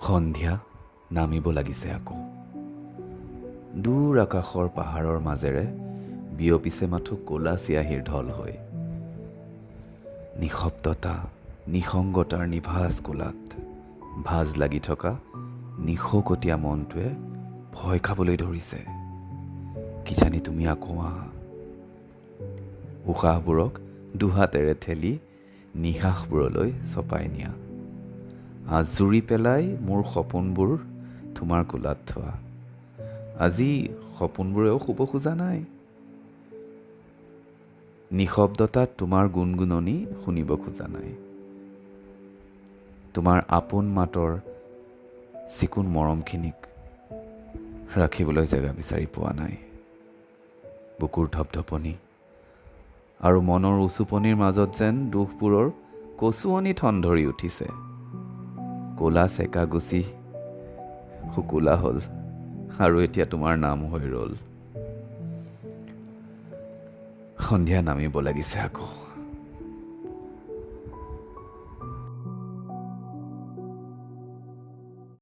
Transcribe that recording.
সন্ধিয়া নামিব লাগিছে আকৌ। দূৰ আকাশৰ পাহাৰৰ মাজেৰে বিয়পিছে মাথো ক'লা চিয়াহীৰ ঢল হৈ। নিশব্দতা, নিসংগতাৰ নিভাঁজ কোলাত ভাঁজ লাগি থকা নিশকতীয়া মনটোৱে ভয় খাবলৈ ধৰিছে। কিজানি তুমি আকৌ আহা। উশাহবোৰক দুহাতেৰে ঠেলি নিশাসবোৰলৈ চপাই নিয়া, আঁজুৰি পেলাই মোৰ সপোনবোৰ তোমাৰ কোলাত থোৱা। আজি সপোনবোৰেও শুব খোজা নাই। নিশব্দতাত তোমাৰ গুণগুণনি শুনিব খোজা নাই। তোমাৰ আপোন মাতৰ চিকুণ মৰমখিনিক ৰাখিবলৈ জেগা বিচাৰি পোৱা নাই। বুকুৰ ধপধপনি আৰু মনৰ উচুপনিৰ মাজত যেন দুখবোৰৰ কচুৱনি ঠন ধৰি উঠিছে। ক'লা চেকা গুচি শুকুলা হ'ল আৰু এতিয়া তোমাৰ নাম হৈ ৰ'ল। সন্ধিয়া নামিব লাগিছে আকৌ।